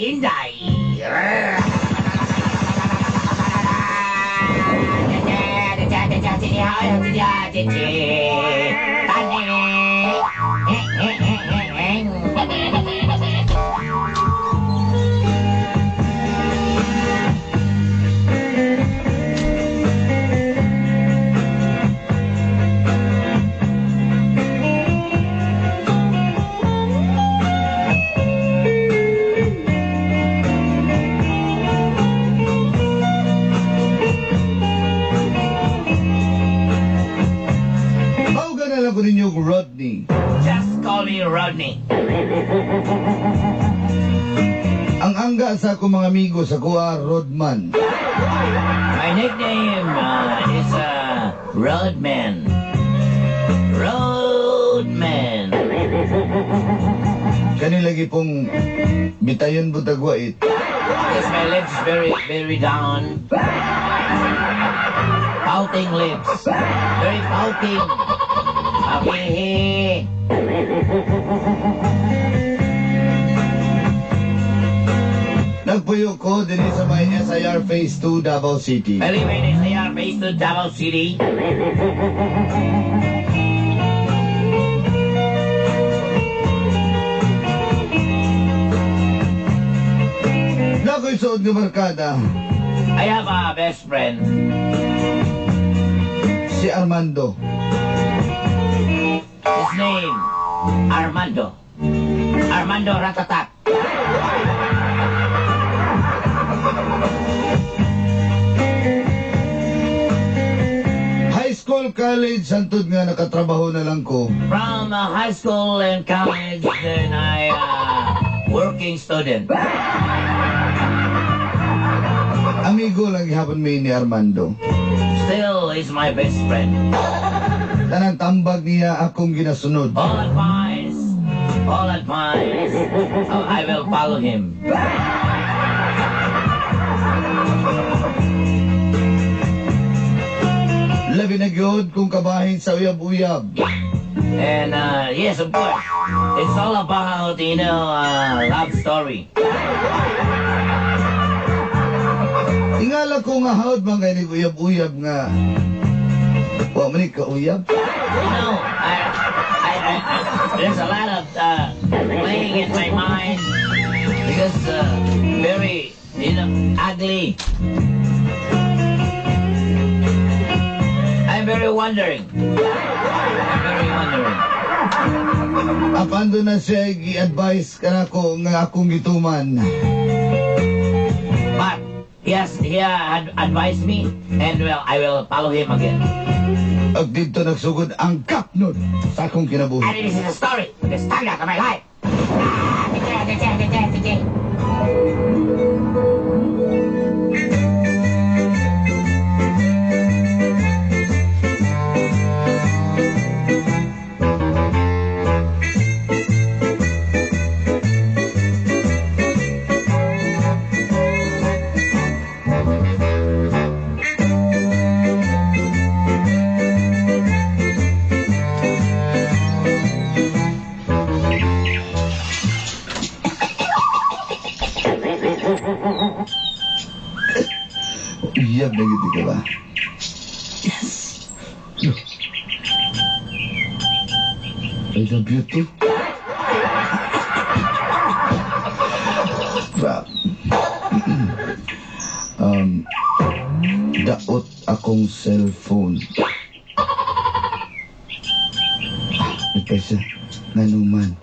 Inday. Tawagan na lang ko ninyo Rodney. Just call me Rodney. Ang angga sa akong mga amigo sa kuha, Rodman. My nickname is Roadman. Roadman. Kani lagi pong bitayon butagwait. Because my lips very, very down. Pouting lips. Very pouting. Okay. Nagpuyo ko dinhi sa may SIR Phase 2, Davao City. I live in SIR Phase 2, Davao City. Nako'y suod nga barkada, I have a best friend. Si Armando. His name, Armando. Armando Ratatat. High school, college, santod nga nakatrabaho na lang ko. From high school and college, then I working student. Amigo lang gihapon mi ni Armando. Still is my best friend. Tanang tambag niya akong ginasunod. All advice, oh, I will follow him. Labi na gyud kung kabahin sa uyab-uyab. And yes, of course, it's all about love story. Tingala ko nga hawd man kay uyab-uyab nga wa man ni kauyab. There's a lot of playing in my mind because very ugly. I'm very wondering. I'm very wondering. Apan do na siya gi-advise kanako nga akong gituman. But he had advised me, and well, I will follow him again. Ag didto nagsugod ang kapnod sa akong kinabuhi. And this is a story, the standard of my life. Uyab na gid ka ba? Yes. I love you too. Crap. Daot akong cellphone. Ah, siya. Nganuman.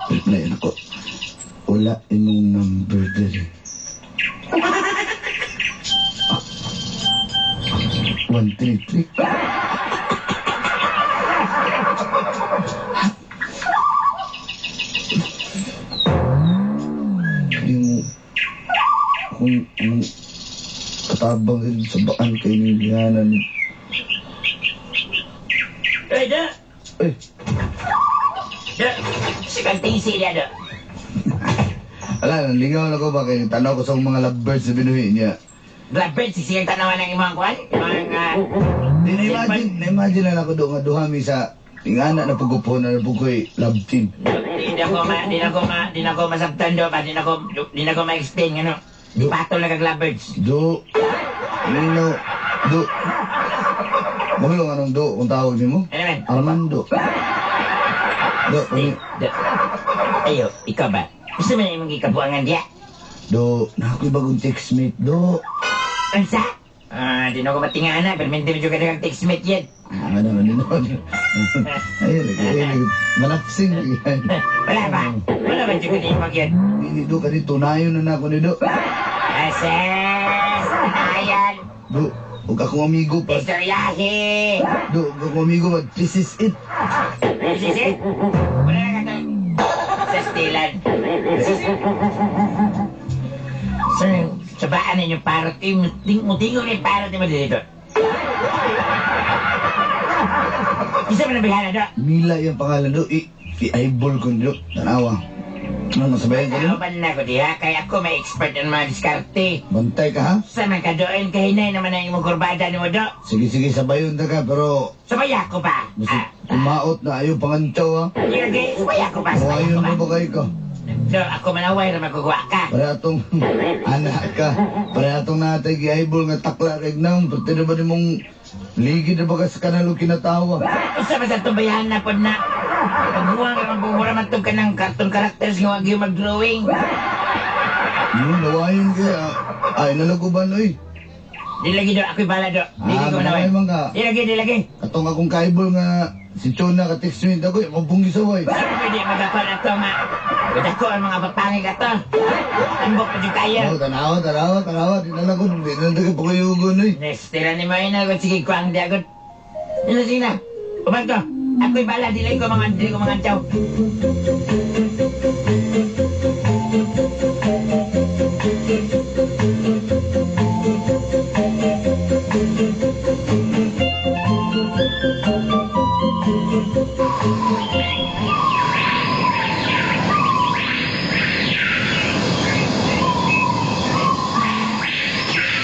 Replyan ako. Wala imong number diri. Ah, 1, 3, 3. Yung kung anong katabang rin sa baan kay ni Liana ni. Hey, da. Eh, Da. Sigang tisi dia, da. Ala, nalingaw na ko ba kay tanaw ko sa akong mga lovebirds sa binuhi niya. Blackbird, sisigang tanawan ng imong kuan? Imong, Di na-imagine, na-imagine na ako do nga duha mi sa ingana na pugupon na pugoy love team. Di na ko masabtan do ba, di na ko ma-explain ano. Do. Patol na kag lovebirds. Do. Nino. Do. Mahulong anong do kung tawag nimo? Ano man? Armando. Do, Di, do. Ayo, ikaw ba? Gusto mo na imong gikabuangan diya? Do, na ako'y bagong textmate, do. Unsa? Ah, di na ko matingana, pero hindi mo juga kag textmate yan. Ah, ano, ano, ano. Ayun, ayun, malapsing. Wala ba? Wala ba juga di mo yan? Hindi, do, kani tunayon na na ako ni do. Ases! Ayan! Do, ug akong amigo pa. Istoryahe! Do, ug akong amigo pa. This is it. Sisi? Wala na ka sa stilan. Sir, sabaan ninyo parot. Mutingog ni parot mo dito. Isa pa na bihana do. Mila yung pangalan, do. I-eyeball ko, do. Tanawa. Ano, masabayan ka, do? Kauban na ko diha, kaya ako may expert ang mga diskarte. Bantay ka, ha? Sa man kadoon, kahinay naman ang imong kurbada ni mo do. Sige, sige, sabayon ta ka, pero Sabaya ko ba? basta Ah, tumaot na ayaw pangantsaw, ha? di lagi, sabaya ko ba? Sabaya Kawayon ko ba? mo ba kayo ka? Do, ako manaway ra magkukuha ka. Para atong anak ka, para atong natay gi-eyeball nga takla kay nang, pati na ba nimong ligid na ba ka sa kanalo kinatawa? Usa ba sa tubayan na pod na? Pagbuwang ka mabubura man ka ng cartoon characters nga wag yung mag-drawing. Yun, nawayon ka. Ay, nalaguban, oy. Di lagi do, ako'y bala do. Di Ah, ko manaway. manaway man ka. Di lagi, di lagi. Katong akong kaibol nga si Chona ka text me ako, mabunggi saway. Pwede magkakon ato nga. Dako ang mga papangig ato. Tambok pa dyan kayo. Oh, tanawa, tanawa, tanawa. Di na lang ko, di na lang ko pakuyugon, oy. Nestira ni Mayna, kung sige ko ang diagot. Ano sige na? Uban ko. Ako'y bala, di lang ko mga, di ko mga tsaw.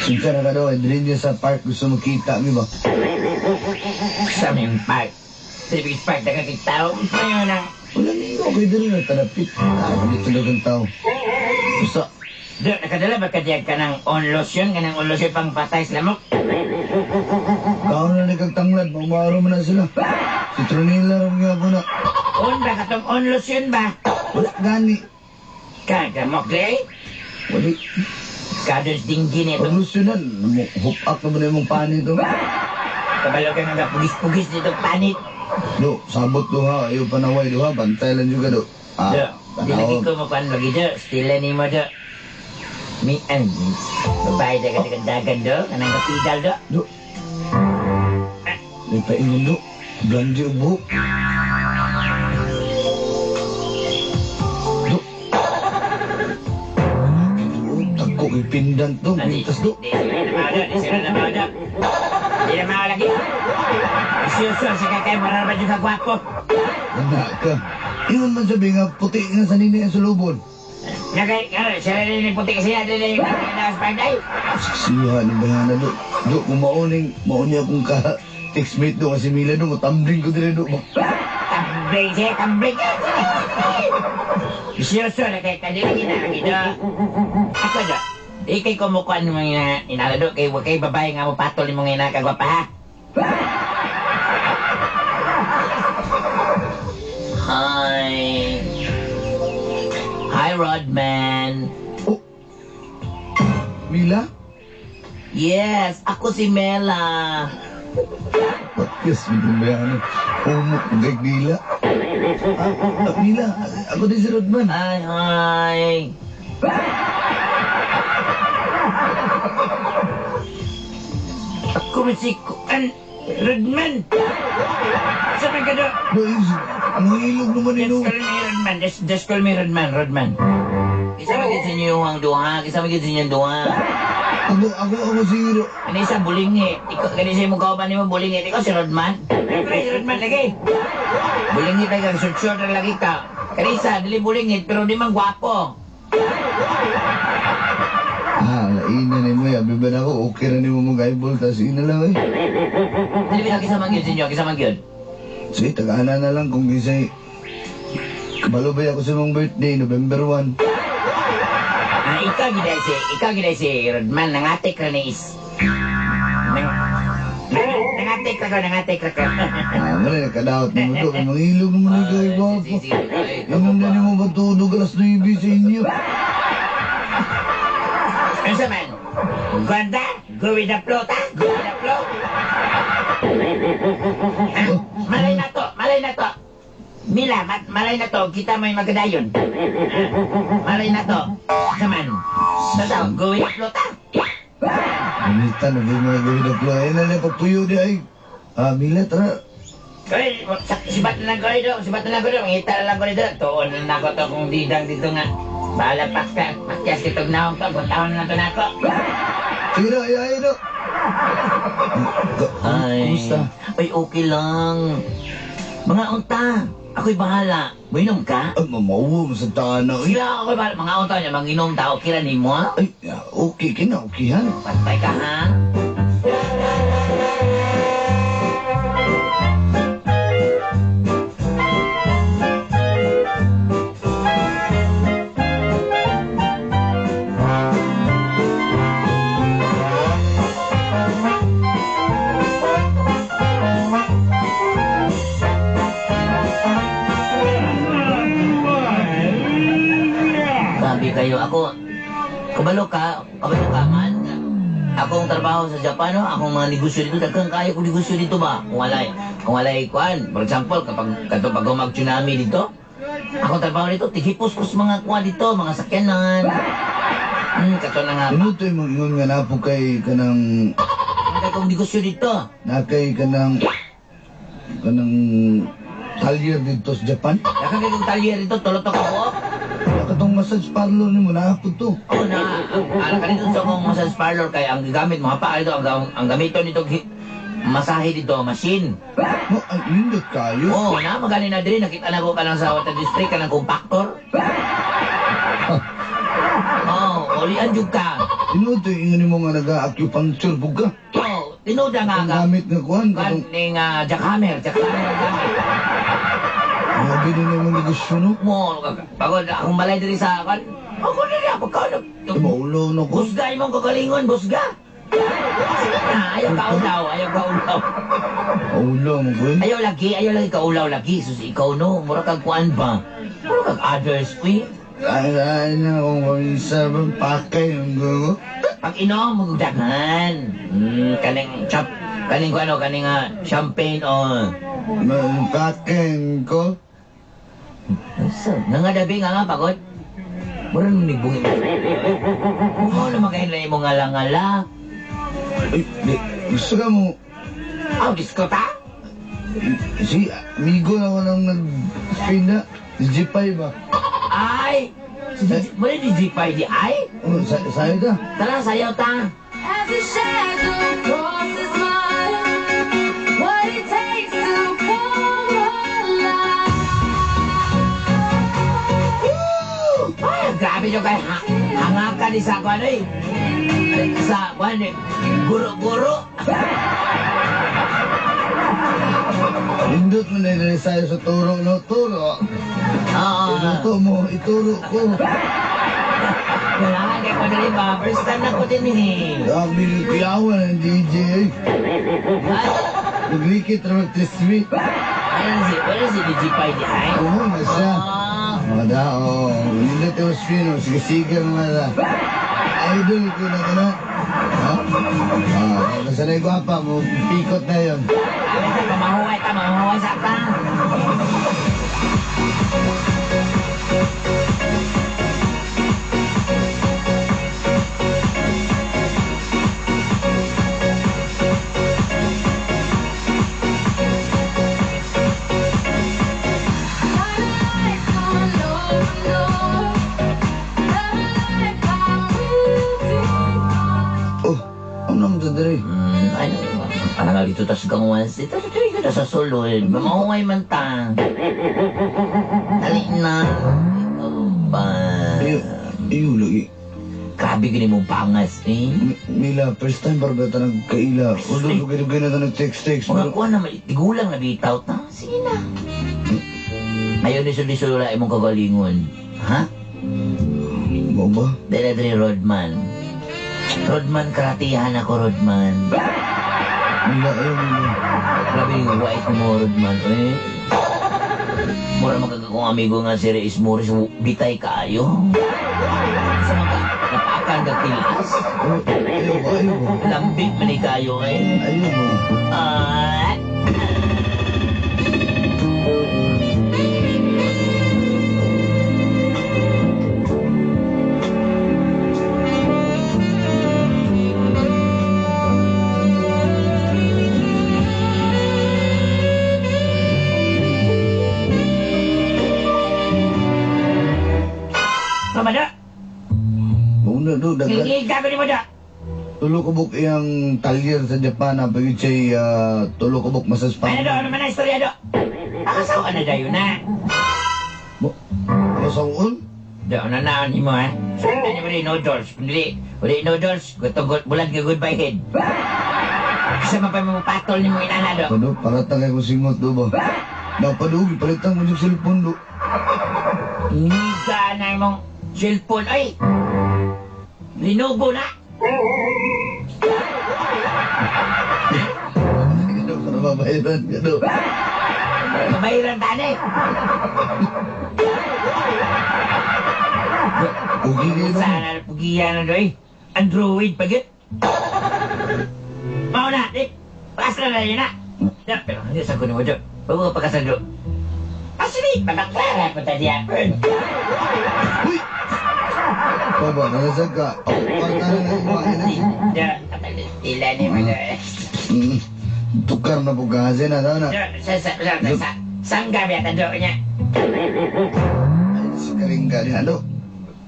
Sinsa na ka daw, eh, diri niya sa park gusto makita, mi ba? Sa aming park. Tribute park, dagang tao. Ngayon ang Wala niyo, okay diri na talapit. Ah, dito na kang tao. Basta, Do, nakadala ba kadiyag ka ng on lotion? Ka ng on lotion pang patay sa lamok? Kaon na kag tanglad, mamaro man na sila. Si Tronila rin nga ako na. On ba? Katong on lotion ba? Wala gani. Kagamok, eh? Wali. Kados dinggi nito. Paglusyonan, hupak na ba na yung panit to? Kabalo ka nga pugis-pugis dito panit. Do, sabot do ha, ayaw panaway do ha, bantay lang juga do. Ah, Do, di lagi tanaw. ko makuan lagi do. Stila ni mo do. Mi an babae dagan dagan dagan do, kanang kapidal do. Do. May paingon do. Blandi ang buhok. Do. Do, tako kay pendant do, Di, pintas do. di sila na mao do, di sila na mao do. Di na mao lagi. Isyuso sa kakay, marar ba yung kagwapo? Anak ka. Ingon man sabi nga, puti nga sa nini ang sulubon. Nagay, nga, sila rin yung puti kasi yan, din yung mga Siksiha ni Bayana do. Do, kung mauning, mauni akong ka textmate do kasi Mila do, matambling ko din do. Tambling siya, tambling. Isyuso na kay kadi lagi na lagi do. Ako do. Di kay kumukuan ng mga inala do, kay kay babae nga mo patol ni mga inakagwapa ha. Hi. Hi, Rodman. Oh! Mila? Yes, ako si Mela. Patyas, biglang Bayana. Umok mo kay Mila. Ah, Mila, ako din si Rodman. Hi, hi. Ako man si Kuan Rodman. Sa man ka do? Do, is, ang ilog naman Just ino. call me Rodman. Just call me Rodman, Rodman. Isa man gid sa inyo ang duha. Isa man gid sa inyo ang duha. Ako si Hiro. Kani sa bulingit. Ikaw, kani sa imong kauban nimo bulingit. Ikaw si Rodman. Ikaw si Rodman lagi. Bulingit lagi kang short short na lagi ka. Kani sa dili bulingit pero di man gwapo. Ah, laina ni mo. Abi ba na ako? Okay na ni mo mag-eyeball. Tapos ina lang eh. Dili ba kisama gyud sa inyo, kisama gyud. Sige, tagaana na lang kung kisay. Kabalo ba ako sa imong birthday, November 1. Ah, ikaw gid si Rodman nangatik ra ni is. Nangatik ra ko, nangatik ra ko. Ah, wala nakadaot na mo to. May mga ilog naman ikaw, Ay, gwapo. sige, sige, ay, Ganun na mo ba tulog alas 9 sa inyo? Ano sa man? Ganda? Go with the flow, ta? Go with the flow. Ah, malay na to, malay na to. Mila, malay na to, kita mo yung magadayon. Malay na to. Saman. Tataw, go with the flow, ta? Minita na ba yung mga gawin na flow? Ayun na lang, pagpuyo di ay. Ah, Mila, tara. Ay, sibat na lang ko dito, sibat na lang ko dito, mangita na lang ko dito. Tuon na ko to kung didang dito nga. Bahala pakka, pakyas kitog naong to, guntaon na lang to nako. Sige na, ay, ay, no. Kumusta? Ay, okay lang. Mga unta, ako'y bahala. Mainom ka? Ay, mamawa mo sa tana. Ay, Sige lang, ako'y bahala. Mga unta niya, manginom ta, okay ra nimo? ay, okay, kina, okay, han. Pantay ka, ha? Grabe kayo. Ako, kabalo ka man. Akong trabaho sa Japan, no? Akong mga negosyo dito, daghan kayo kong negosyo dito ba? Kung walay kuan, for example, kapag kato pag mag-tsunami dito, akong trabaho dito, tighipos ko sa mga kuan dito, mga sakyanan. Kato na nga. Ano to yung ingon nga napo kay kanang, Kay kong negosyo dito. na kay kanang, kanang talyer dito sa Japan? Daghan kay kong talyer dito, tulo to ka buok. Katong massage parlor nimo na to. Oo na, ang kanito sa akong massage parlor kay ang gigamit mga pa dito, ang gamiton dito masahe dito, machine. Mo, ay, nindot kayo. Oo, na magani na diri nakita na ko kanang sa Water District kanang compactor. Oh, ulian jud ka. Tinuod to yung ingon nimo nga naga-acupuncture pug ka. Oh, tinuod nga Ang nga. gamit nga kuan katong Kaning jackhammer, jackhammer ang gamit. grabe din imong negosyo no. Mo, pagod akong balay diri sa kan. Ako diri ako ka. Ay, maulo na ko. Busga imong kagalingon, busga. Sige na, ayaw ka ulaw, ayaw ka ulaw. Maulo mo ko. Ayaw lagi ka ulaw lagi. Sus ikaw no, mura kag kuan ba? Mura kag others, uy. Ay, ay na kung sa pakay ang gugo. Pag inom, magdaghan. Kaning chap, kaning kuan ano, kaning champagne o. Pakay ko. So, nangadabi nga nga pagod. Mura nung nibungin. Kung ano magahin lang imong ngala-ngala. Ay, di, gusto ka mo. Aw, disco ta? Si amigo na walang nag-spin na. Si G5 ba? Ay! Mura di G5 di ay? Oh, sa sayo ta. Tara, sayaw ta. As a shadow crosses mine, what it takes to come alive. Ay, grabe nyo kay ha hangaka ni sa kuan eh. Sa kuan eh. Guro-guro. Indot mo na yung sayo sa turo no. Turo. Oo. Iluto mo, ituro ko. Wala kay ko dali ba? First time na ko din eh. Grabe, kuyawan ang DJ eh. Ay, Naglikit ra mag-trismi. ano si, wala si DJ5 di ay? Oo, na siya. Ah. Mga dao, nindot yung spin, oh. Sige-sige mga da. Idol ko na ka na. Ha? Ah, nasa na yung gwapa mo, pikot na yun. Ay, sa pamahuway ta, mamahuway sa ta. Lights on open door. The life I will define. Oh, ano naman ito diri? Ano, parang nga dito tas gang once. Dito, dito, dito sa sulod. Mamahuway man ta. Dali na. Ikaw ba? Iyo, iyo lagi. Grabe gini mong pangas eh. Mila, first time para ba ito nagkaila? Although, dugay-dugay na ito nag-text-text. Mga kuha naman, tigulang na bitaw ta. Sige na. Ayaw ni suli-sula imong kagalingon. Ha? Mo ba? Dahil diri Rodman. Rodman, karatihan ako, Rodman. Wala, ayaw mo. Grabe yung white mo, Rodman. Eh. Mura magkakakong amigo nga si Reyes Morris, bitay kaayo. Sa mga napakan ka tilas. Ayaw ba? Ayaw ba? Lambit man ni kayo eh. Ayaw ba? Ah. Kamada, Una do, daghan. gigig ni mo da. Tulo ka buk iyang talyer sa Japan na pag siya tulo ka buk masas pa. Ano do, ano man ang istorya do? Akasawa na dayon na. Kasaon? Do, ano na ni mo ha? Saan niyo rin noodles? Hindi, uli noodles, gutong bulan ka goodbye head. Kasama pa mo patol ni mo inana do. Ano, para tagay ko singot do ba? Napadugi, palitan mo yung cellphone do. Niga na imong cellphone, ay! Lenovo na! Ano, para mabayaran ka do. Mabayaran tani! Okay kayo do. Sana pugiyan na do eh. Android pagit. Mao na, di. Pakasal na yun na. Ya, pero hindi sa kuno mo do. Bago ka pakasal do. Asli, pagkaklara ko ta diya. Uy! Baba, nalasag ka. Oh, kwarta na na iba. Ya, tila ni mo do. Tukar na po kasi na, tama na. Sa sa sa sa sangga biya do niya. Ay, si Karingga niya, do.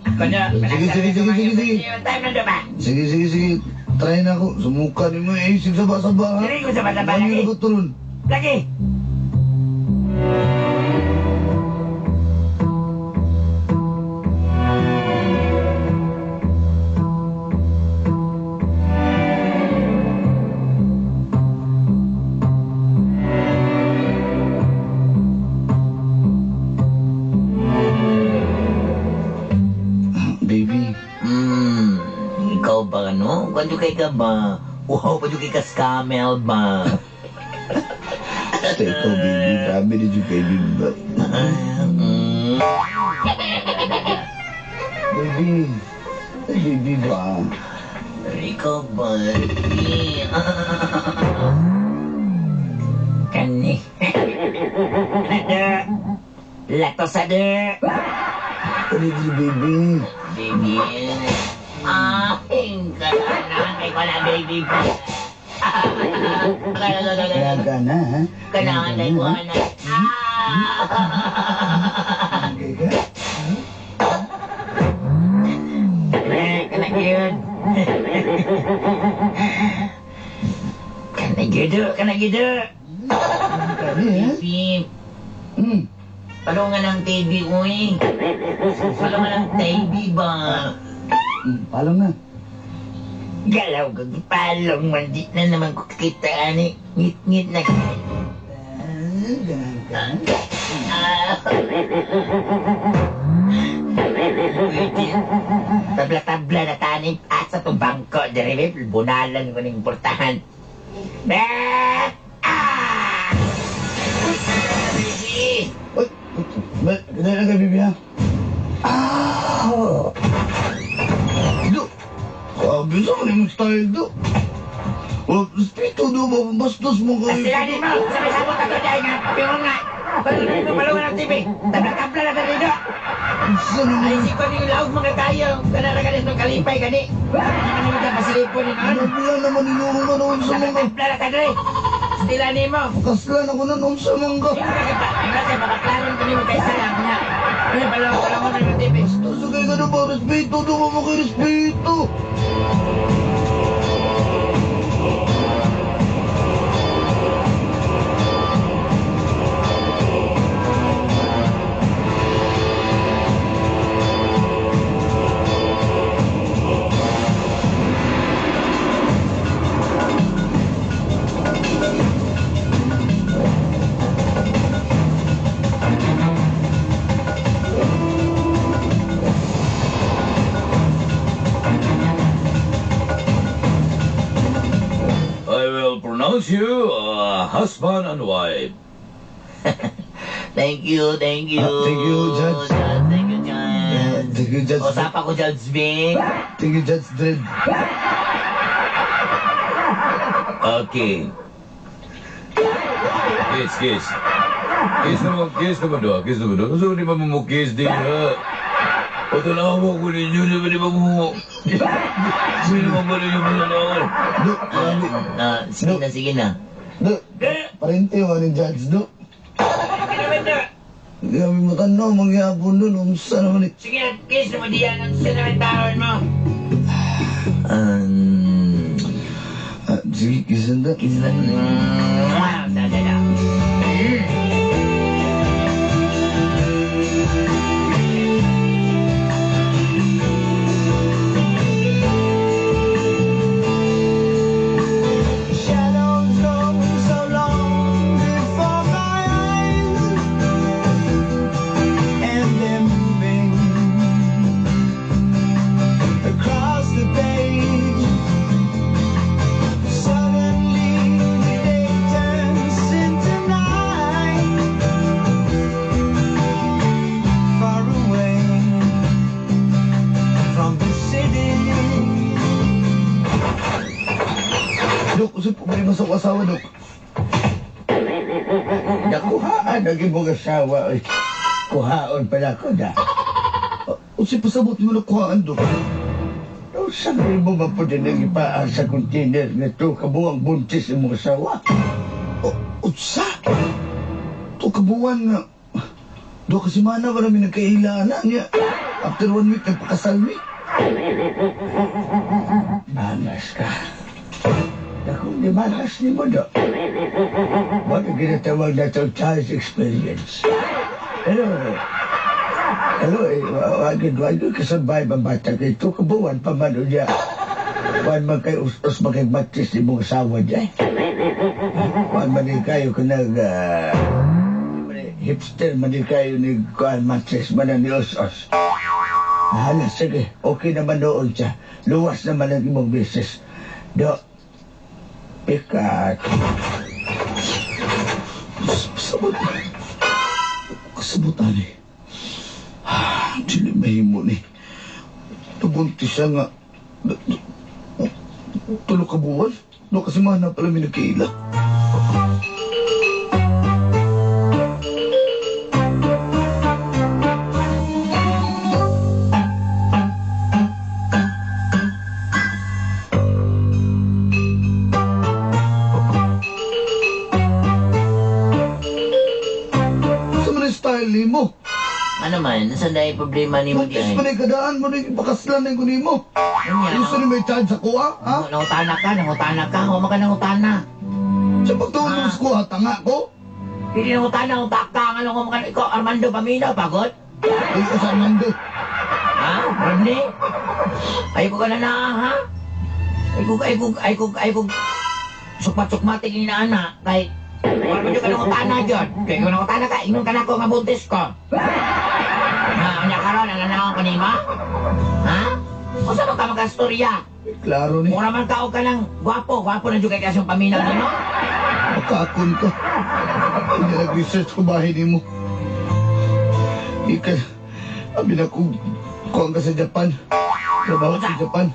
Ako do. Sige, sige, sige, sige, sige. Time na do ba? Sige, sige, sige. Try na ako. Sumuka ni mo eh. Sige, saba-saba. ha? Dili ko saba-saba, Ano lagi. ko tulon? Lagi. Baby. Ikaw ba ano? Kwanto kay ka ba? Wow, kwanto kay ka scamel ba? Basta ikaw, baby. Grabe di yung baby ba? Baby. Baby ba? Ikaw ba? Kani. Lato sa de. Baby, baby. Baby. Ah, kanahan kay ko na baby. Kaya ka na, ha? Kanahan kay ko na. Ah. Okay ka? Kana gyud. Kana gyud, kana gyud. Kani, ha? Baby, palungan ng TV uy. Palungan ng TV ba? Palong na. Galaw kag palong man di na naman ko kita ani. Ngit-ngit na. Ganun ka. Ah. Tabla-tabla na tani at sa tong bangko diri be bunalan ko ning portahan. Ah! Ah! Baby! Uy! Dali na ka, baby, ha? Ah! Do! Grabe sa man yung style, do. Wala, respeto, do ba? Bastos mo kayo. Basta mo! Sabay-sabot ako dahil nga! Pero nga! Palungan ng TV! Tabla-tabla na tani do! Saan naman? Ay, si ko ni laog mga tayo! Kanara ka nito kalipay kani! Ano naman ka pasilipon ni noon? Nabla naman inurong na noon sa mga. Tabla-tabla na tani! Stila ni mo! Kaslan ako na noon sa mga. Yung kay papaklaron ko nimo kaysa lang niya. Ano palungan ng TV? Bastos kayo ka na ba? Respeto, do ba mo kayo respeto? Pronounce you husband and wife. Thank you, thank you. Ah, thank you, Judge. Thank you, Judge. Thank you, Judge. Usap ako, Judge Bing. Thank you, Judge Dredd. Okay. Kiss, kiss. Kiss naman doon, kiss naman doon. So, di ba mo kiss di ha? O tanawa ko ninyo, di ba di ba mo? Di naman ba ninyo mo? Do, grabe. Ah, sige na, sige na. Do, parente mo ni Judge, do. Grabe mo tanaw, mangyapon doon. Unsa naman eh. Sige na, kiss naman diyan. Ang sinamentaron mo. Ah, sige, kiss na. Kiss na. Mwah! Da, da, da. Shadows go so long before my eyes, and they're moving across the page. Suddenly the day turns into night, far away from the city. Dok, usap problema sa akong asawa, Dok. Nakuhaan ang imong asawa. Oy. Kuhaon pala ko na. Usip pasabot mo nakuhaan, Dok. Unsa man mo mapudin ang ipaa sa container nga to kabuang buntis imong asawa? O, unsa? To kabuwan nga. Do kasi mana wala mi nagkailaan niya. After one week, nagpakasal mi. Manas ka. Nakong di manas ni mo do. Wala ginatawag na to child's experience. Pero, pero eh, wagid wagid kasurvive ang bata kay ito kabuwan pa man niya. Wan man kay us-us man kay matris ni mong asawa niya. Wan man din kayo kung nag hipster man din kayo ni kuan matris man ni us-us. Hala, sige. Okay naman doon siya. Luwas naman ang imong business. Do, pikat. Sabot. Kasabutan eh. Dili mahimo ni. Nabuntis siya nga. Tulo ka buwan. Do kasi mana pala mi nagkaila. Sa man ang style ni mo? Ano man, nasa na yung problema ni mo Buntis diyan? man ay kadaan mo na yung ipakaslan na yung mo. Ano Gusto ni may charge sa kuha, ha? Nangutana ka, nangutana ka. Huwag ka nangutana. Sa pagtuon mo sa kuha, tanga ko. Hindi nangutana, utaka. Ano ko mga ikaw, Armando Pamino, pagod? Ay, ko sa Armando. Ha? Rodney? Ay ko ka na na, ha? Ay ko, ay ko, ay ko, ay ko. Sukmat-sukmatig ni na, kay Armando ka nangutana dyan. Kaya kung nangutana ka, ingon ka na ko nga buntis ko. Ha, unya karon, ano ko nima? Ha? Usa man ka magkastorya? Klaro ni. Mura man ka og ka ng gwapo, gwapo na jud kay kasong paminaw nimo. Makakon ka. Hindi nag-research ko bahay ni mo. Ika, abi na kung kuhan ka sa Japan. Trabaho sa Japan.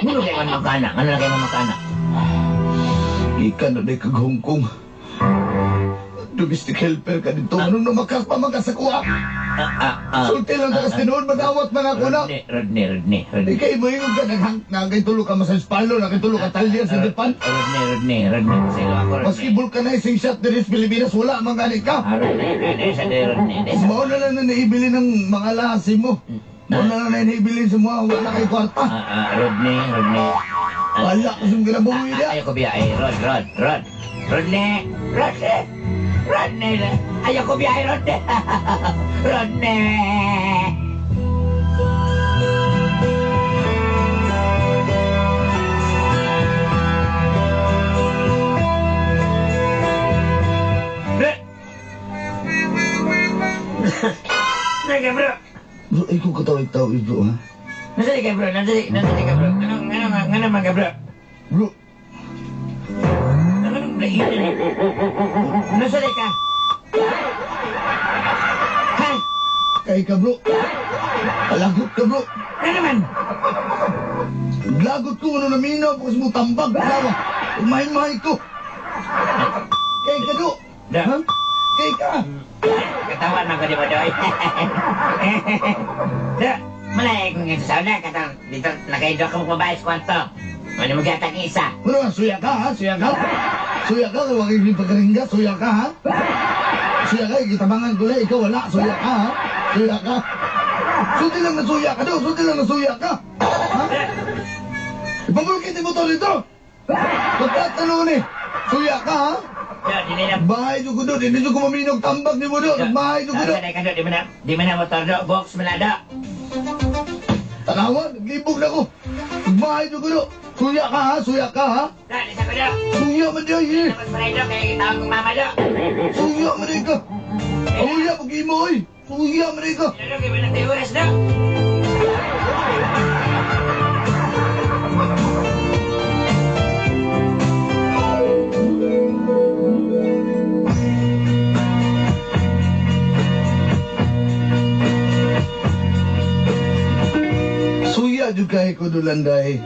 Ano kay man magkana? Ano na kay man magkana? Ika na kag Hong Kong. Domestic helper ka dito. Anong namakas pa man ka sa kuha? Sulti lang ka kasi noon, madawat man ako na. Rodney, Rodney, Rodney, Rodney. Ikay mo yung ka nagkitulo ka massage parlor, nagkitulo ka talyer sa Japan. Rodney, Rodney, Rodney. Silo ako, Rodney. Maski vulcanizing shot diri sa Pilipinas, wala man gani ka. Ah, Rodney, Rodney, sa Rodney. Mao na lang na naibili ng mga lahasi mo. Mao na lang na naibili sa mga wala kay kwarta. Rodney, Rodney. Wala kasi mong ginabuhi niya. Ayoko biyahe, Rod, Rod, Rod. Rodney, Rodney, Rodney. Ayoko biyahe, Rodney. Rodney. Bro. Bro. Bro, ay kung katawag-tawag, bro, ha? Nasaan ka, bro? Nasaan ka, bro? Ano man ka, bro? Bro. Naiinan. Nasa ka? Ha? Kay ka, bro. Palagot ka, bro. Ano naman? Lagot ko, ano naminaw, kasi mo tambag. Tawa. Mahin-mahin ko. Kay ka, do. Da. Ha? Kay ka. Katawa man ko di mo, Doy. Da, malay kong yung sa sauna, katang dito, nakaido ka mo babae sa kwarto. Ano mo gatang isa? Ano ba, suya ka, ha? Suya ka? Suya ka, kaya wag yung pagkaringga. Suya ka, ha? Suya ka, ikitabangan ko na, ikaw wala. Suya ka, ha? Suya ka. Sulti lang na suya ka, do. Sulti lang na suya ka. Ha? Ipabulkit mo to dito. Pagkatalo ni. Suya ka, ha? Da, di na. Bahay ko do. Hindi ko maminog tambak ni mo do. Bahay ko do. Sa ka, do, di mo na motor, do. Box mo na, do. Tanawan, naglibog na ko. Bahay ko do. Suya ka, ha? Suya ka, ha? Da, di sa ko, do. Suya man diay, eh. Tapos malay, do, kaya kitawag kong mama, do. Suya man diay ka. Suya pag imo, oy. Suya man diay ka. Do, kaya na tayo oras, do. Suya jud kay ko dulanday.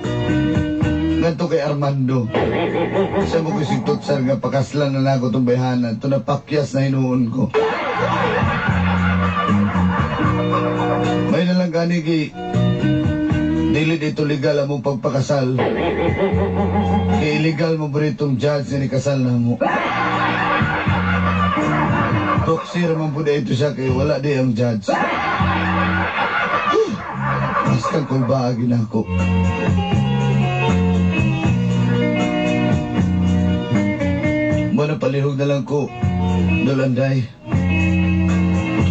Ngadto kay Armando. Sa mo ko si Tutsar nga pakaslan na nako tong bayhanan. Ito na pakyas na hinuon ko. May na lang gani kay dili dito legal among pagpakasal. Kay illegal mo ba itong judge na nikasal na mo. Proxy raman po ito siya kay wala di ang judge. Mas kang kulbaagin ako. Muna palihog na lang ko, Dolanday.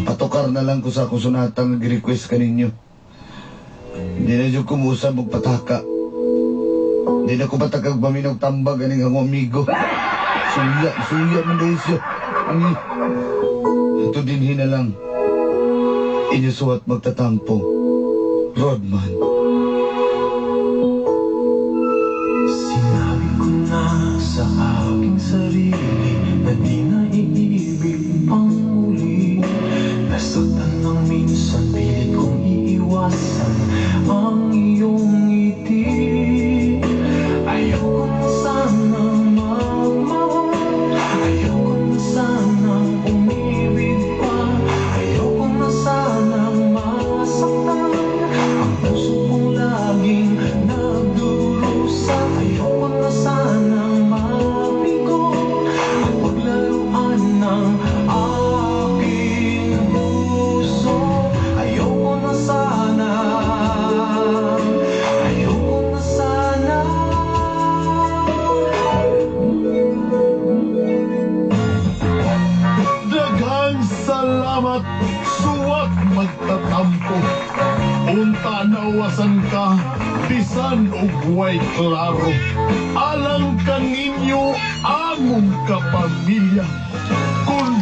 Patukar na lang ko sa akong sunatang nag-request kaninyo. Hindi na dyan kumusa magpataka. Hindi na ko patakag paminog tambag aning akong amigo. Suya, suya man dahil siya. Ito din na lang. Inyo suwat magtatampo. Rodman. Sinabi ko na sa aking sarili na di na iibig pang muli. Nasaktan ng minsan, pilit kong iiwasan ang iyong ngiti. Ayoko na sana magmahal, ayoko na sana umibig pa, ayoko na sana masaktan ang puso kong laging nagdurusa. Ayoko na sana mabigo at paglaruan ng aking puso. Ayoko na sana, ayoko na sana. Daghang salamat, suwat magtatampo. Unta nawasan ka, bisan og way klaro. Alang kaninyo among kapamilya. Kung